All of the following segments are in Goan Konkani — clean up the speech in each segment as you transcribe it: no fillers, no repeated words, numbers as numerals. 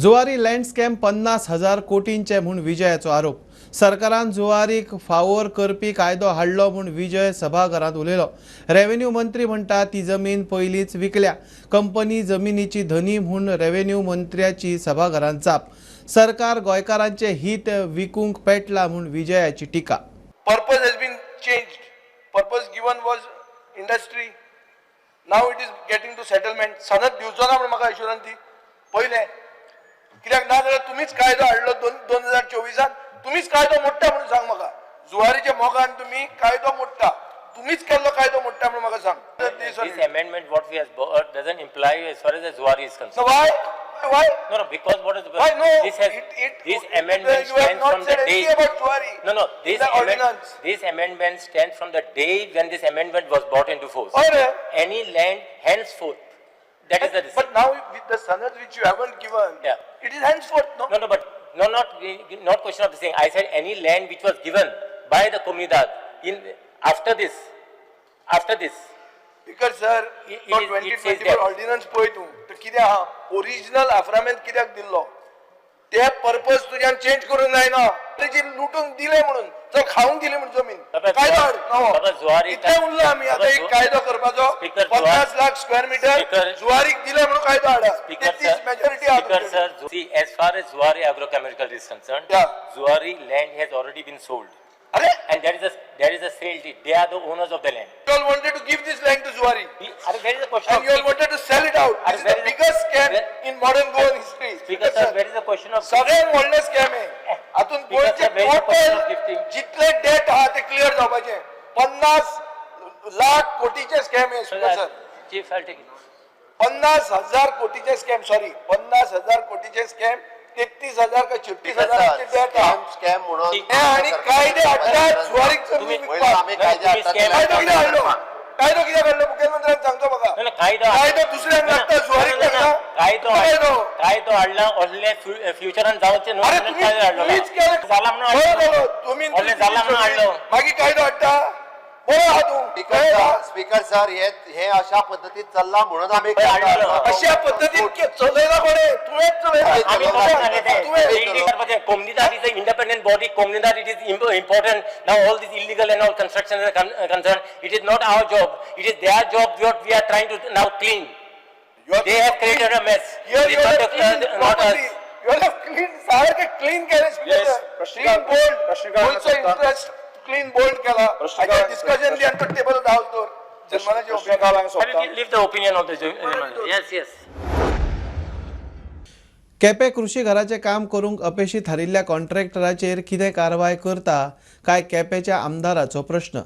जुवारी लँड स्कॅम 50,000 कोटींचे म्हूण विजयाचो आरोप. सरकारान जुवारीक फावोर करपी कायदो हाडलो म्हूण विजय सभाघरांत उलयलो. रेव्हेन्यू मंत्री म्हणटा ती जमीन पयलींच विकल्या. कंपनी जमिनीची धनी म्हूण रेव्हेन्यू मंत्र्याची सभाघरांत जाप. सरकार गोंयकारांचे हित विकूंक पेटला म्हूण विजयाची टिका. Purpose has been changed. Purpose given was industry. Now it is getting to settlement. सनद दिवचो ना म्हण म्हाका एश्युरन्स दी पयलें, कित्याक ना जाल्यार तुमीच कायदो हाडलो 2024आन, तुमीच कायदो मोडटा म्हणून सांग म्हाका. जुवारीच्या मोगान तुमी कायदो मोडटा, तुमीच केल्लो कायदो मोडटा म्हणून म्हाका सांग. This amendment what we has brought doesn't imply as far as the Zuari is concerned. So why? Why? No, because what is the Why no? This has this amendment You have stands not from the said day. Anything about Zuari No, in this the amendment ordinance. This amendment stands from the day when this amendment was brought into force. Alright. Any land henceforth, that is the. But now with the sanad which you haven't given, Yeah. it is henceforth, no? No, but no, not question of the saying. I said any land which was given by the Comunidad in after this, after this. Because sir, It तो it twenty says twenty four that. Ordinance पळय तूं, तर कितें आहा ओरिजिनल आफ्रामेंत कित्याक दिल्लो ते पर्पज तुज्यान चेंज करूंक जायना. तेजी लुटून दिले म्हणून, चल खावंक दिली म्हणून जमीन, बाबा, कायदो हाड नवो. बाबा, जुवारी इतलें उरलां आमी आतां एक बाबा, कायदो करपाचो. Speaker, 50 lakh square metre Speaker, जुवारीक दिले म्हणून कायदो हाडा. Speaker 33 sir, majority आहा Speaker तुमच्याकडे. Sir, see, as far as Zuari Agrochemical is concerned, Zuari land has already been sold. अरे. And there is a sale deed. They are the owners of the land. You all wanted to give this land to Zuari. Arre, there is a question And of you all wanted to sell it out. Arre, This is the where is- biggest scam where- in modern Goan history. Speaker sir, where is the question of सगळ्यात व्हडलें स्कॅम आहे. हातून Speaker गोंयचे sir, where is the question of total gifting? जितले डेट आहा ते क्लियर जावपाचे. 50 लाख कोटीचे स्कॅम आहे, speaker sir. Chief, I'll take it. 50,000 कोटीचे स्कॅम, सॉरी, 50,000 कोटीचे स्कॅम, 33,000 का 36 हजाराचे डेट आहा. स्कॅम म्हणून हे आणि कायदे हाडटात जुवारीक जमीन तुम्ही- विकपाक. आमी कायदे तुम्ही हाडटात. scam- कायदो कित्याक हाडलो? कायदो कित्याक हाडलो मुखेलमंत्र्यान सांगचो म्हाका. No, कायदो कायदो दुसऱ्यांक लागता, जुवारीक लागता. कायदो कायदो कायदो हाडला असले फ्युचरान जावचे न्हू अरे म्हणून तुम्ही कायदो हाडलो. तुम्हीच केलं. जाला म्हणून बरो हाडलो. जालो तुम्ही. असले जाला म्हणून हाडलो. मागीर कायदो हाडटा, बरो आहा तूं. स्पीकर सर, स्पीकर सर, हे हे अशा पद्दतीत चल्ला म्हणून आमी हाडलो. अशा पद्दतीन चलयला कोणे? तुवेंच चलयला. आमी कोण जाले ते? तुवें. They करपाचें. Comunidad is an independent body. Comunidad, it is important. Now all this illegal and all construction is concerned. It is not our job. It is their job what we are trying to now clean. They have created a mess. Here It you is have not, clean not us. Property. You have clean, सारखे क्लीन केले Yes, speaker. प्रश्नकाळ- क्लीन बोल्ड. प्रश्नकाळ गोंयचो सोडता. इंटरेस्ट क्लीन बोल्ड केला. प्रश्नकाळ- डिस्कशन दी आनी तो टेबल धांव दवर. जन्मानाचे प्रश्नकाळ हांगा I सोंपता. will leave the opinion of the Yes. Quepem कृशी घराचें काम करूंक अपेशी थारिल्ल्या कॉन्ट्रॅक्टराचेर कितें कारवाय करता काय केपेंच्या आमदाराचो प्रश्न.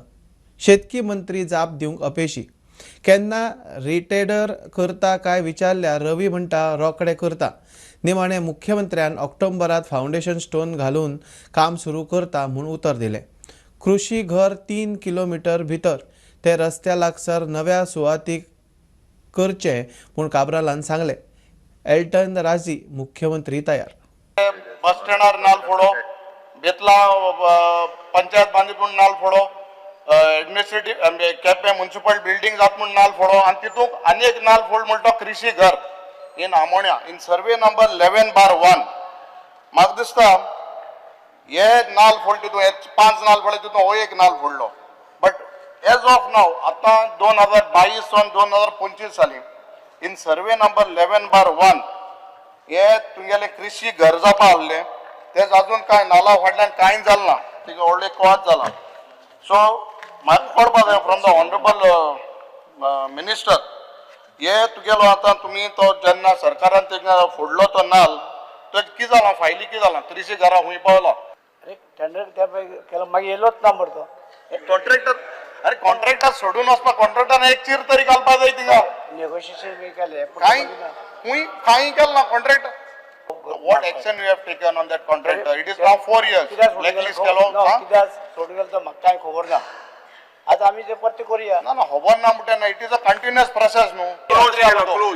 शेतकी मंत्री जाप दिवंक अपेशी. केन्ना रिटेडर करता काय विचारल्यार रवी म्हणटा रोखडे करता. निमाणें मुख्यमंत्र्यान ऑक्टोबरांत फावंडेशन स्टोन घालून काम सुरू करता म्हूण उतर दिलें. कृशी घर 3 किलोमिटर भितर ते रस्त्या लागसार नव्या सुवातीक करचें म्हूण काब्रालान सांगलें. एल्टन राजी मुख्यमंत्री तयार. बस स्टँडार नाल फोडो, बेतला पंचायत बांदीत म्हूण नाल फोडो, एडमिनिस्ट्रेटीव केपें म्युन्सिपल बिल्डींग जात म्हूण नाल फोडो आनी तितूंत आनी एक नाल फोड म्हणटा तो कृषी घर इन आमोण्या इन सर्वे नंबर 11/1. म्हाका दिसता हे नाल फोड तितून हे पांच नाल फोडले, तितून हो एक नाल फोडलो. बट एज ऑफ नाव आतां 2022 सावन 2025 साली इन सर्वे नंबर 11/1 हे तुमगेलें कृषी घर जावपा आहलें, तेच अजून कांय नाला फाटल्यान कांय जालें ना. तिका व्हडलें कोवात जालां. सो म्हाका कळपा जाय फ्रॉम the honourable minister, हे तुगेलो आतां तुमी तो जेन्ना सरकारान तेन्ना फोडलो तो नाल, तो कितें जालां, फायली कितें जालां, कृषी घरां खूंय पावला? अरे, टेंडर त्या केलं, मागीर येयलोच ना मरे तो. कॉन्ट्रॅक्टर, अरे कॉन्ट्रॅक्टर सोडून वचपा, कॉन्ट्रॅक्टरान एक चीर तरी घालपा जाय थिंगा. नेगोशिएशन बी केलें पूण कांय मागीर ना. खूंय कांय केलें ना contractor. What action you have taken on that contractor? It is now 4 years. कित्याक सोडून ब्लॅकलिस्ट गेलो केलो. ना? हा? कित्याक सोडून गेलो तो म्हाका कांय खबर ना. आतां आमी ते परते करुया. ना ना, खबर ना म्हणटा ना, it is a continuous process न्हू.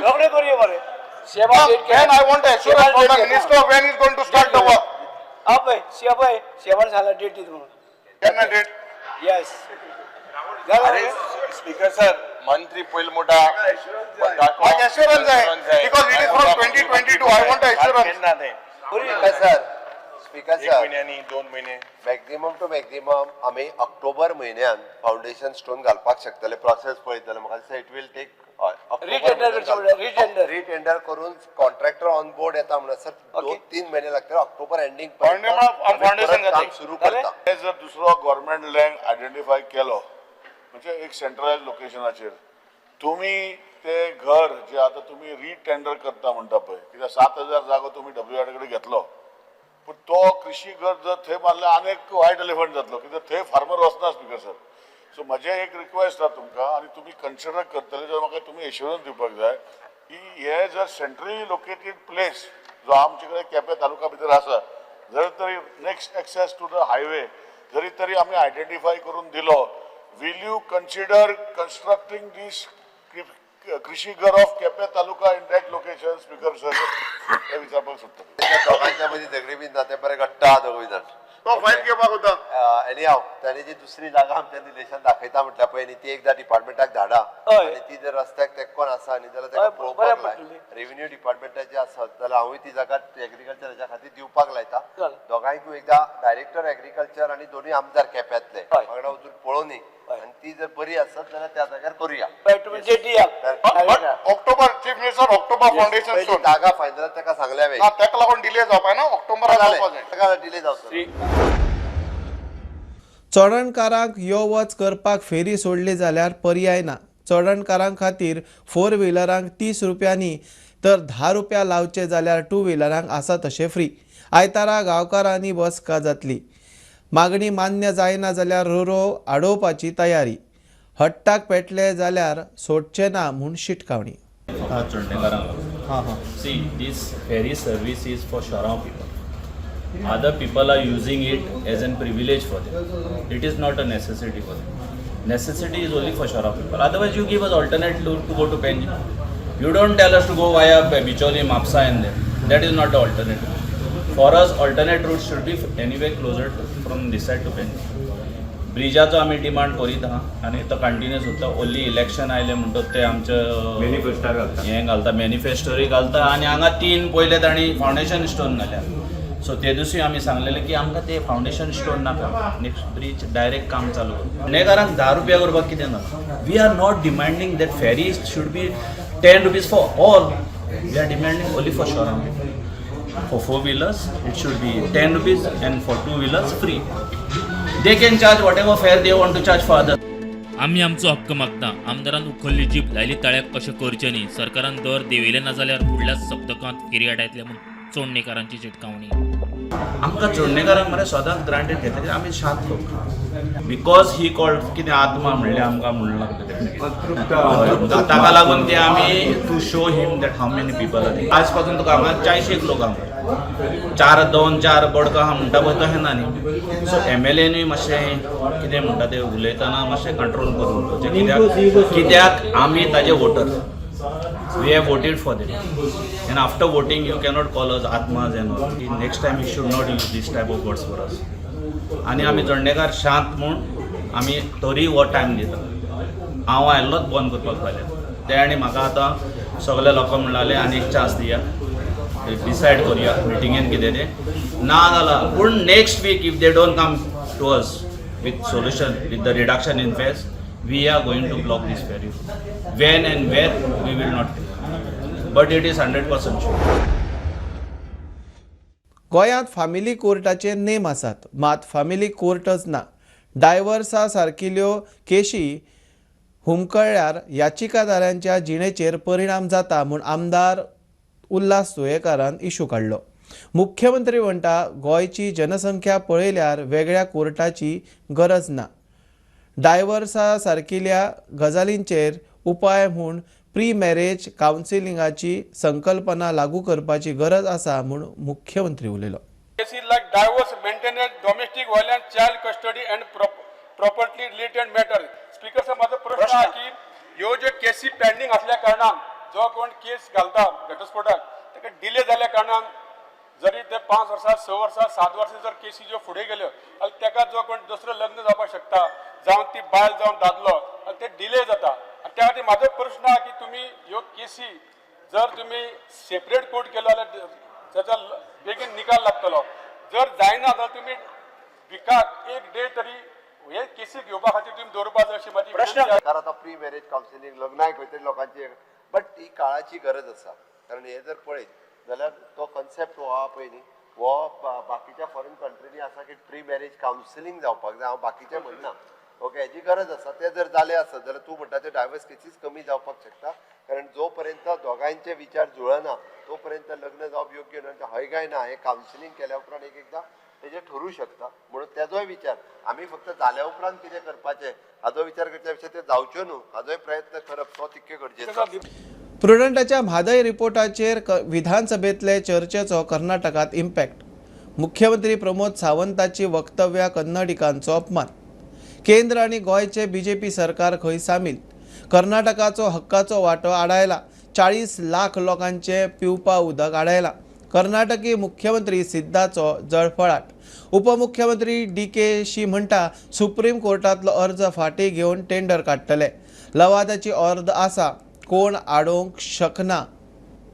रोखडे करुया मरे. सेवा date. When I want assurance from the minister, when is going to start the work? अभय शेबय शेबान सांगला डेट दीत म्हणून. केन्ना डेट? येस. अरे स्पीकर सर, मंत्री पयलीं म्हणटा म्हाका assurance जाय. Because it is from 2022, I want assurance. केन्ना तें स्पीकर सर, स्पीकर एक सर, म्हयन्यांनी, 2 म्हयने. मॅक्झिमम टू मॅक्झिमम आमी ऑक्टोबर म्हयन्यान फावंडेशन स्टोन घालपाक शकतले. प्रोसेस पळयत जाल्यार म्हाका दिसता it will take Retender करचें पडटा, retender. रिटेंडर करून कॉन्ट्रॅक्टर ऑन बोर्ड येता म्हणसर 2-3 म्हयने लागतले. ऑक्टोबर एंडींग Foundation काम जाता. सुरू करता. हे जर दुसरो गव्हर्मेंट लँड आयडेंटिफाय केलो, म्हणजे एक सेंट्रलायज लोकेशनाचेर तुमी ते घर जे आता तुमी रिटेंडर करता म्हणटा पळय, कित्याक 7000 जागो तुमी डब्ल्यू कडेन घेतलो, पूण तो कृषी घर जर थंय मारल्यार आनी एक वायट एलिफंट जातलो, कित्याक थंय फार्मर वचना. स्पीकर सर, सो म्हजें एक रिक्वेस्ट आसा तुमकां आनी तुमी कन्सिडर करतले जाल्यार म्हाका तुमी एश्युरन्स दिवपाक जाय की हे जर सेंट्रली लोकेटेड प्लेस जो आमचे कडेन केपें तालुका भितर आसा, जर तरी next access to the highway जरी तरी आमी आयडेंटिफाय करून दिलो, will you consider constructing this Krishi Ghar of Quepem taluka in that location, Speaker sir? हे विचारपाक सोदता. तेच्या दोगांच्या मदीं झगडी बीन जाता, बरें घट्ट आहा दोगूय जाण. तो फायल घेवपाक वता. एनी हाव, ताणी जी दुसरी जागा आमच्या निलेशान दाखयता म्हटल्या पळय न्ही, ती एकदां डिपार्टमेंटाक धाडा आनी ती जर रस्त्याक तेंकोन आसा न्ही जाल्यार ताका हय, पळोवपाक बरें लाय. पडटलें. रेव्हेन्यू डिपार्टमेंटाचे आसत जाल्यार हांवूय ती जागा एग्रीकल्चराच्या खातीर दिवपाक लायता. चल. दोगांयकूय एकदां डायरेक्टर एग्रीकल्चर आनी दोनूय आमदार केप्यांतले वांगडा वचून पळोवनी आनी ती जर बरी आसत जाल्यार त्या जाग्यार करुया. तुमी डेट दियात. But October, Chief Minister, October foundation पयली स्टोन. जागा फायनल ताका सांगल्या. ना, ताका लागून डिले जावपाक ना, ऑक्टोबराक जावपाक जाय. ताका डिले जावचो. चोडणकारांक यो वच करपाक फेरी सोडली जाल्यार पर्याय ना. चोडणकारां खातीर फोर व्हिलरांक 30 रुपयांनी तर 10 रुपया लावचे जाल्यार टू व्हिलरांक आसा तशें फ्री. आयतारा गांवकारांनी बसका जातली. मागणी मान्य जायना जाल्यार रोरो आडोवपाची तयारी. हट्टाक पेटले जाल्यार सोडचे ना म्हूण शिटकावणी. चोडणेकारांक. See, this ferry service is for Chorao people. Other people are using it as an privilege for them. It is not a necessity for them. Necessity is only for Chorao people. Otherwise, you give us alternate route to go to Penji. You don't tell us to go via Bicholim, Mapsa and there. That is not the alternative. For us, alternate route should be anyway closer to, from this side to Penji. ब्रिजाचो आमी डिमांड करीत आहा आनी तो कंटिन्यूस उरता. ओन्ली इलेक्शन आयलें म्हणटच ते आमचे हें घालता, मॅनिफेस्टोरी घालता आनी हांगा तीन पयले तांणी फावंडेशन स्टोन घाल्या. सो ते दिसूय आमी सांगलेले की आमकां ते फावंडेशन स्टोन नाका, नेक्स्ट ब्रीज डायरेक्ट काम चालू कर. फोंडेकारांक 10 रुपया करपाक कितें ना. We are not demanding that ferry should be ₹10 for all. We are demanding only for Chorao. For four wheelers it should be ₹10 and for two wheelers free. They can charge whatever fare they want to charge for others. आमी आमचो हक्क मागता. आमदारान उखल्ली जीप लायली ताळ्याक अशें करचें न्ही. सरकारान दर देंवयले ना जाल्यार फुडल्या सप्तकांत फेरी आडायतले म्हूण चोडणेकारांची शिटकावणी. आमकां चोडणेकारांक मरे सदांच ग्रांटेड घेतले. आमी शांत लोक. Because he called कितें आत्मा म्हणलें आमकां म्हणून लागले, ताका लागून ते आमी to show him that how many people are. आज पासून तुका हांगा चाळीस एक लोक हांगा, चार दोन चार बोडको आहा म्हणटा पळय, तशें ना न्ही. सो एमएलएनूय मातशें कितें म्हणटा ते उलयतना मातशें कंट्रोल करून उलोवचें, कित्याक कित्याक आमी ताजे voter. We have voted for them, and after voting you cannot call us आत्माज and all. Next time you should not use this type of words for us. आनी आमी चोडणेकार शांत म्हूण आमी तरी हो टायम दिता. हांव आयल्लोच बंद करपाक फाल्यां ते आनी म्हाका आतां सगळे लोकां म्हणलाले आनी एक चान्स दिया, डिसायड करुया मिटिंगेन कितें तें. ना जाल्यार पूण next week if they don't come to us with solution, with the reduction in fares, we are going to block this ferry. When and where we will not, but it is 100% sure. गोंयांत फामिली कोर्टाचे नेम आसात, मात फामिली कोर्टच ना. डायव्हर्सा सारकिल्यो केशी हुमकळ्ळ्यार याचिकादारांच्या जिणेचेर परिणाम जाता म्हूण आमदार उल्हास तुयेकारान इशू काडलो. मुख्यमंत्री म्हणटा, गोंयची जनसंख्या पळयल्यार वेगळ्या कोर्टाची गरज ना. डायव्हर्सा सारकिल्या गजालींचेर उपाय म्हूण प्री मॅरेज कावन्सिलिंगाची संकल्पना लागू करपाची गरज आसा म्हूण मुख्यमंत्री उलयलो. Cases like divorce, maintenance, domestic violence, child custody and property related matter. Speaker sir, माझो प्रश्न आहा की ह्यो ज्यो केसी पेंडींग असल्या कारणान जो कोण केस घालता घटस्फोटाक, ताका डिले जाल्या कारणान जरी ते 5 वर्सां, 6 वर्सां, 7 वर्सां जर केसी ज्यो फुडें गेल्यो जाल्यार ताका जो कोण दुसरो लग्न जावपाक शकता, जावं ती बायल जावं दादलो, जाल्यार ते डिले जाता. आनी त्या खातीर म्हाजो प्रश्न आहा की तुमी ह्यो केसी जर तुमी सेपरेट कोर्ट केलो जाल्यार ताचो बेगीन निकाल लागतलो. जर जायना जाल्यार तुमी विकाक एक डे तरी हे केसी घेवपा खातीर तुमी दवरपा जाय अशी म्हाजी प्रश्न. विनंती आहा. सरकार आतां प्री मॅरेज कावन्सिलींग लग्नाय खंय तरी लोकांची, बट he काळाची गरज आसा. कारण हे जर पळयत जाल्यार तो कन्सेप्ट हो आहा पळय न्ही, हो बाकीच्या फॉरेन कंट्रीनी आसा की प्री मॅरेज कावन्सिलींग जावपाक जाय. हांव बाकीचें म्हणना, ओके, हेजी गरज आसा. तें जर जालें आसत जाल्यार तूं म्हणटा ते डायवर्स केसीस कमी जावपाक शकता. कारण जो पर्यंत दोगांयचे विचार जुळना तो पर्यंत लग्न जावप योग्य न्हय, हय काय ना हें कावन्सिलींग केल्या उपरांत एक एकदां तेजें ठरूं शकता. म्हणून तेजोय विचार आमी फक्त जाल्या उपरांत कितें करपाचें हाजो विचार करच्या पेक्षा तें जावच्यो न्हू हाजोय प्रयत्न करप तो तितके गरजेचो आसा. प्रुडंटाच्या म्हादय रिपोर्टाचेर विधानसभेतले चर्चेचो कर्नाटकात इम्पॅक्ट. मुख्यमंत्री प्रमोद सावंताची वक्तव्या कन्नडिकांचो अपमान. केंद्र आनी गोंयचे बीजेपी सरकार खंय सामील. कर्नाटकाचो हक्काचो वांटो आडायला. 40 लाख लोकांचे पिवपा उदक आडायला. कर्नाटकी मुख्यमंत्री सिद्धाचो जळफळाट. उपमुख्यमंत्री DKशी म्हणटा सुप्रीम कोर्टांतलो अर्ज फाटीं घेवन टेंडर काडटले. लवादाची अर्द आसा, कोण आडोवंक शकना.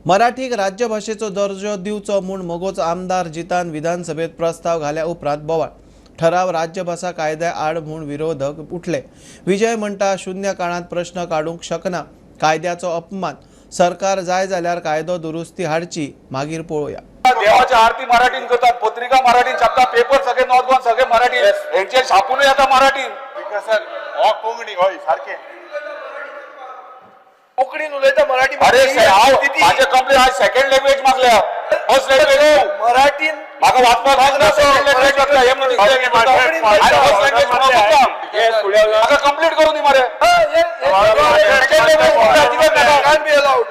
मराठीक राज्यभाशेचो दर्जो दिवचो म्हूण मगोचो आमदार जितान विधानसभेत प्रस्ताव घाल्या उपरांत बोवाळ. ठराव राज्यभाशा कायद्या आड म्हूण विरोधक उठले. विजय म्हणटा शून्य काळांत प्रश्न काडूंक शकना, कायद्याचो अपमान. सरकार जाय जाल्यार कायदो दुरुस्ती हाडची, मागीर पळोवया. देवाची आरती मराठीन करतात, पत्रिका मराठीन छापता, पेपर सगळे नॉर्थ गोवन सगळे मराठी, हेंचे छापूनय येता मराठीन. सर हो कोंकणी हय सारकें. कोंकणीन उलयता मराठी. अरे हांव म्हाजे कंप्लेन आज सेकंड लँग्वेज मागल्या, फर्स्ट लँग्वेज मराठीन म्हाका वाचपाक लागना, सेकंड लँग्वेज मागता हे म्हणून फर्स्ट लँग्वेज म्हाका कंप्लीट करून दी मरे. Second language can't be allowed.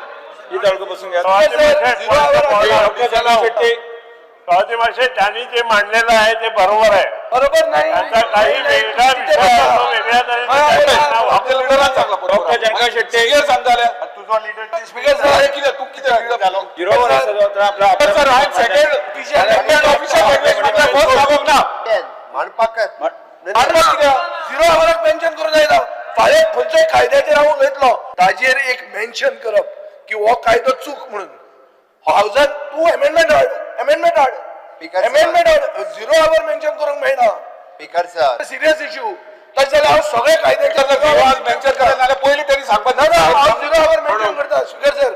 त्यांनी जे मांडलेलं आहे ते बरोबर आहे. बरोबर नाही. त्यांचा काही वेगळा विषय आहे, तो वेगळ्या तऱ्हेने आपल्या लिडरान सांगला बरोबर. जनका शेट्टी. क्लियर सांगताले. तुझो लिडर स्पीकर सर, कितें तूं कितें जालो? सर, हांवें सेकंड ऑफिशियल लँग्वेज मागल्या, फर्स्ट मागोंक ना. मांडपाक मांडपाक कित्याक? झिरो आवराक मेन्शन करून जायना. फाल्यां खंयच्याय कायद्याचेर हांव उलयतलो ताजेर एक मेन्शन करप की हो कायदो चूक म्हणून हावजान तूं एमेंडमेंट हाड, एमेंडमेंट हाड, एमेंडमेंट हाड. झिरो our mention करूंक मेळना. Speaker sir, serious issue. तशें जाल्यार हांव सगळे कायद्याचेर आज मेन्शन करता जाल्यार पयलीं तेणी सांगपाक ना ना, हांव झिरो our mention करता speaker sir.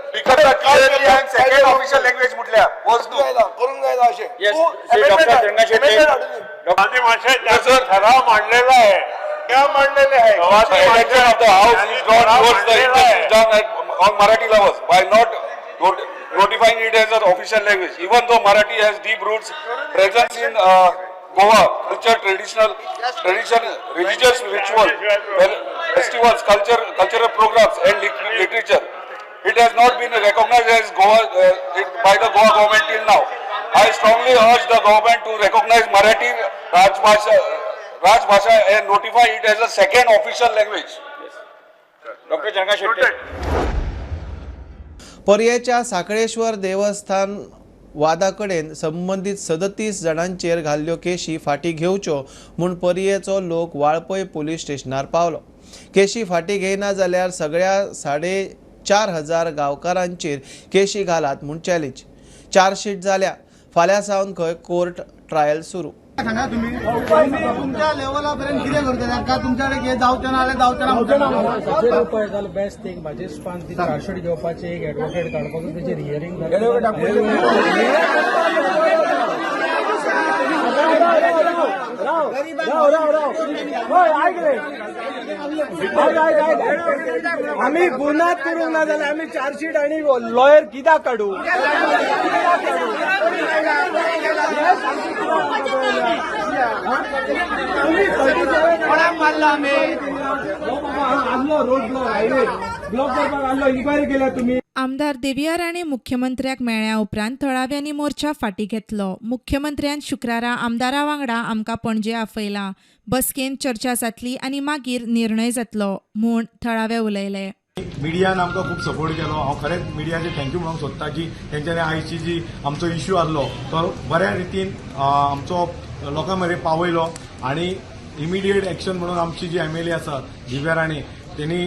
Second official language म्हटल्या फर्स्ट न्हू. जायना, करूंक जायना अशें. तूं एमेंडमेंट हाड, एमेंडमेंट हाडून दी. सर ठराव मांडलेला आहे. क्या मांडलेले आहे? Election of the house is not towards the injustice done on Marathi lovers by not notifying it as an official language. Even though Marathi has deep roots, presence in Goa, culture, traditional, tradition, religious ritual, festivals, culture, cultural programs and literature. It has not been recognized as Goa by the Goa government till now. I strongly urge the government to recognize Marathi Rajbhasha and notify it as a second official language. Doctor Janaka Shetty. पर्येच्या Sakhaleshwar देवस्थान वादा कडेन संबंदीत 37 जाणांचेर घाल्ल्यो केशी फाटीं घेवच्यो म्हूण पर्येचो लोक वाळपय पुलीस स्टेशनार पावलो. केशी फाटीं घेयना जाल्यार सगळ्या 4,500 गांवकारांचेर केशी घालात म्हूण चॅलेंज. चार्जशीट जाल्या, फाल्यां सावन खंय कोर्ट ट्रायल सुरू. सांगा तुम्ही तुमच्या लेवला पर्यंत कितें करतले काय तुमच्याकडे हे जावचें ना जाल्यार जावचें ना. ताचेर उपाय जालो बेस्ट थिंग म्हाजे हिसपान ती चार्जशीट घेवपाची एक एडवोकेट काडपाचो तेचेर हियरींग. आमी गुन्यांव करूंक ना जाल्यार आमी चार्जशीट आनी लॉयर कित्याक काडू? कोणाक मारला आमी? आसलो रोड ब्लॉक, हायवे ब्लॉक करपाक आसलो, इन्क्वायरी केल्या तुमी. आमदार देविया राणे मुख्यमंत्र्याक मेळ्ळ्या उपरांत थळाव्यांनी मोर्चा फाटीं घेतलो. मुख्यमंत्र्यान शुक्रारा आमदारा वांगडा आमकां पणजे आपयला. बसकेंत चर्चा जातली आनी मागीर निर्णय जातलो म्हूण थळावे उलयले. मिडियान आमकां खूब सपोर्ट केलो. हांव खरेंच मिडियाचे thank you म्हणूंक सोदता की तेंच्यांनी आयची जी आमचो इश्यू आसलो तो बऱ्या रितीन आमचो लोकां मेरेन पावयलो आनी इमिडिएट एक्शन म्हणून आमची जी एम एल ए आसा दिव्या राणे तेणी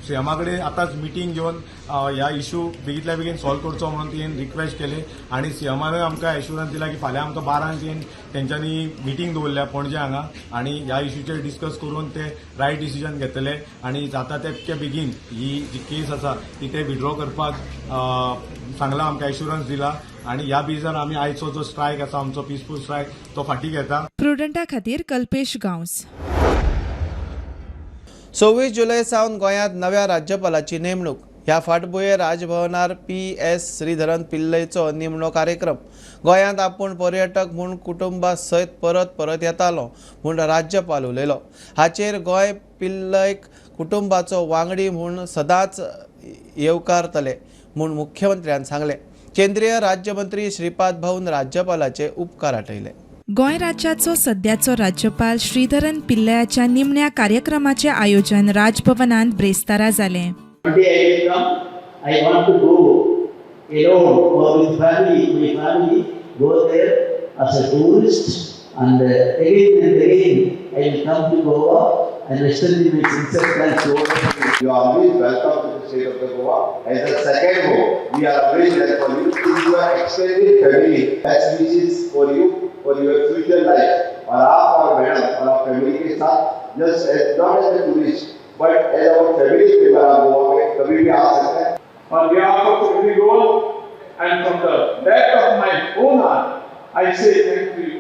सीएमा कडेन आतांच मिटींग घेवन ह्या इशू बेगींतल्या बेगीन सॉल्व करचो म्हणून तेणेन रिक्वेस्ट केली आनी सीएमानूय आमकां एश्युरन्स दिला की फाल्यां आमकां 12 तेंच्यांनी मिटींग दवरल्या पणजे हांगा आनी ह्या इशूचेर डिस्कस करून ते रायट डिसिजन घेतले आनी जाता तितके बेगीन ही जी केस आसा ती ते विड्रॉ करपाक सांगला, आमकां एश्युरन्स दिला आनी ह्या बेजार आमी आयचो जो स्ट्रायक आसा आमचो पिसफूल स्ट्रायक तो फाटीं घेता. प्रुडंटा खातीर कल्पेश गांवस. 26 जुलय सावन गोंयांत नव्या राज्यपालाची नेमणूक. ह्या फाटभुंयेर राजभवनार पी.एस. श्रीधरन पिल्लयचो निमणो कार्यक्रम. गोंयांत आपूण पर्यटक म्हूण कुटुंबा सयत परत परत येतालो म्हूण राज्यपाल उलयलो. हाचेर गोंय पिल्लयक कुटुंबाचो वांगडी म्हूण सदांच येवकारतले म्हूण मुख्यमंत्र्यान सांगलें. केंद्रीय राज्यमंत्री श्रीपाद भाऊन राज्यपालाचे उपकार आठयले. गोंय राज्याचो सद्याचो राज्यपाल श्रीधरन पिल्लयाच्या निमण्या कार्यक्रमाचें आयोजन राजभवनांत ब्रेस्तारा जालें. One day I will come, I want to go alone or with family, my family, go there as a tourist and again and again I will come to Goa and extend my sincere thanks to all of you. You are always welcome to the state of the Goa. As a second home, we are always there for you. This is your extended family. Best wishes for you, for your future life. और आप और मैडम और आप फैमिली के साथ just as not as a tourist but as our family member आप गोवा में कभी भी आ सकते हैं. On behalf of every Goa and from the depth of my own heart, I say thank you.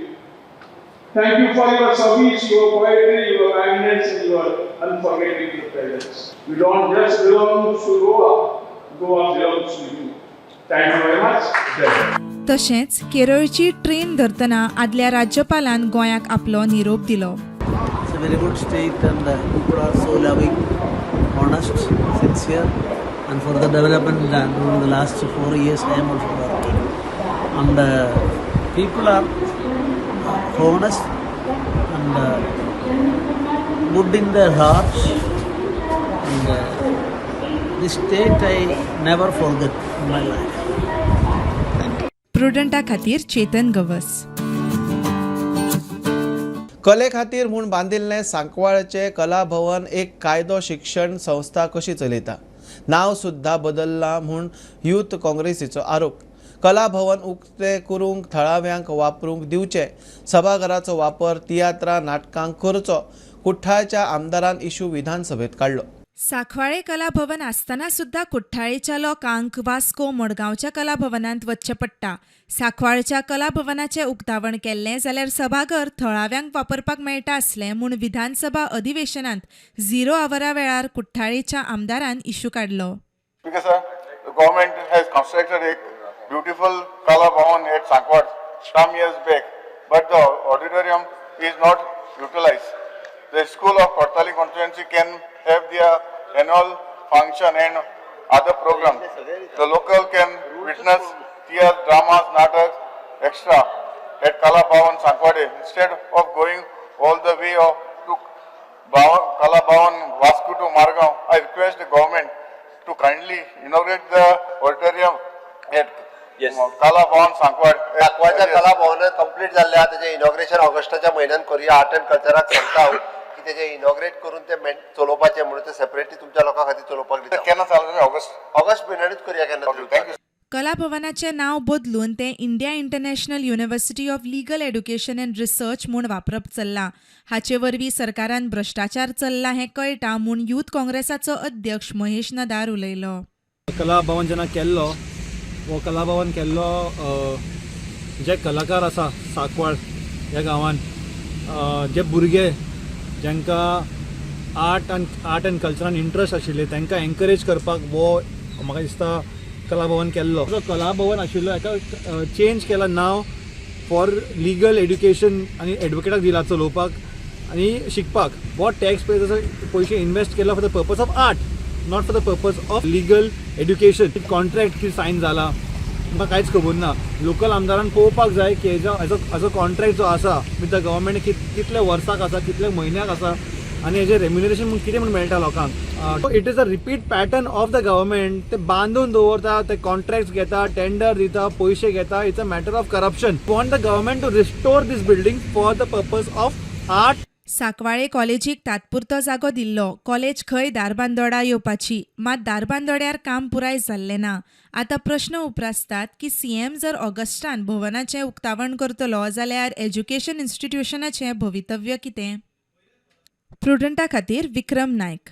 Thank you for your service, your poetry, your kindness, and your unforgettable presence. You don't just belong to Goa, Goa belongs to you. Thank you very much. Jai Hind. तशेंच केरळची ट्रेन धरतना आदल्या राज्यपालान गोंयाक आपलो निरोप दिलो. It's a very good state and the people are so loving, honest, sincere, and for the development during the last 4 years I am also working. And people are honest and good in their hearts. And this state I never forget in my life. प्रुडंटा खातीर चेतन गवस. कले खातीर म्हूण बांदिल्लें सांकवाळचें कला भवन एक कायदो शिक्षण संस्था कशी चलयता, नांव सुद्दां बदल्लां म्हूण यूथ काँग्रेसीचो आरोप. कला भवन उक्तें करूंक थळाव्यांक वापरूंक दिवचें, सभाघराचो वापर तियात्रां नाटकांक करचो, कुठ्ठाळच्या आमदारान इशू विधानसभेत काडलो. सांकवाळे कला भवन आसतना सुद्दां कुठ्ठाळेच्या लोकांक वास्को, मडगांवच्या कला भवनांत वचचें पडटा. सांकवाळच्या कला भवनाचें उक्तावण केल्लें जाल्यार सभाघर थळाव्यांक वापरपाक मेळटा आसलें म्हूण विधानसभा अधिवेशनांत झिरो आवरा वेळार कुठ्ठाळेच्या आमदारान इशू काडलो. Because sir, the government has constructed a beautiful Kala Bhavan at Sancoale some years back, but the auditorium is not utilized. The school of Cortalim constituency can have their annual function and other programs. The local can witness theatre, dramas, nataks, extra at Kala Bhavan Sancoale instead of going all the way of to Bhavan, Kala Bhavan, Vasco to Margao. I request the government to kindly inaugurate the auditorium at Kala Bhavan Sancoale. सांकवाळच्या कला भवन कंप्लीट जाल्लें आहा. तेजें इनॉग्रेशन ऑगस्टाच्या म्हयन्यान करुया. आर्ट अँड कल्चराक सांगता हांव की तेजें इनॉग्रेट करून ते चलोवपाचें म्हणून ते सेपरेटली तुमच्या लोकां खातीर चलोवपाक दिता. केन्ना चालू? ऑगस्ट? ऑगस्ट म्हयन्यानूच करुया केन्ना तरी. Thank you. कला भवनाचें नांव बदलून तें India International University of Legal Education and Research म्हूण वापरप चल्लां. हाचे वरवीं सरकारान भ्रश्टाचार चल्ला हें कळटा म्हूण यूथ काँग्रेसाचो अध्यक्ष महेश नदार उलयलो. कला भवन जेन्ना केल्लो, हो कला भवन केल्लो जे कलाकार आसा सांकवाळ ह्या गांवान, जे भुरगे जांकां आर्ट एंड कल्चरान इंट्रस्ट आशिल्ले, तांकां एनकरेज करपाक हो म्हाका दिसता कला भवन केल्लो. जो कला भवन आशिल्लो हेका चेंज केला नांव फॉर लिगल एड्युकेशन आनी एडवोकेटाक दिला चलोवपाक आनी शिकपाक. हो टॅक्स पेयर्साचो पयशे इन्वेस्ट केला for the purpose of art, not for the purpose of legal education. Contract कितें सायन जाला आमकां कांयच खबर ना. लोकल आमदारान पळोवपाक जाय की हेजो कॉन्ट्रॅक्ट जो आसा विथ the government कितले वर्साक आसा, कितले म्हयन्याक आसा आनी हेजें रेम्युनरेशन म्हूण कितें म्हूण मेळटा लोकांक. It is a repeat pattern of the government. ते बांदून दवरता, ते कॉन्ट्रॅक्ट्स घेता, टेंडर दिता, पयशे घेता. It's a matter of corruption. Want the government to restore this building for the purpose of art. Sancoale कॉलेजीक तात्पुरतो जागो दिल्लो. कॉलेज खंय धारबांदोडा येवपाची. मात धारबांदोड्यार काम पुराय जाल्लें ना. आतां प्रस्न उप्रासतात की सीएम जर ऑगस्टान भवनाचें उक्तावण करतलो जाल्यार एज्युकेशन इन्स्टिट्युशनाचें भवितव्य कितें? प्रुडंटा खातीर विक्रम नायक.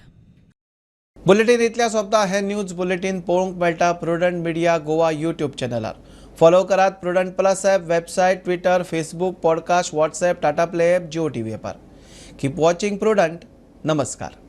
बुलेटीन इतल्या सोंपता. हे न्यूज बुलेटीन पळोवंक मेळटा प्रुडंट मिडिया गोवा यूट्यूब चॅनलार. फॉलो करात Prudent Plus app, website, Twitter, Facebook, podcast, WhatsApp, Tata Play app, Jio TV ऍपार. Keep watching prudent. नमस्कार.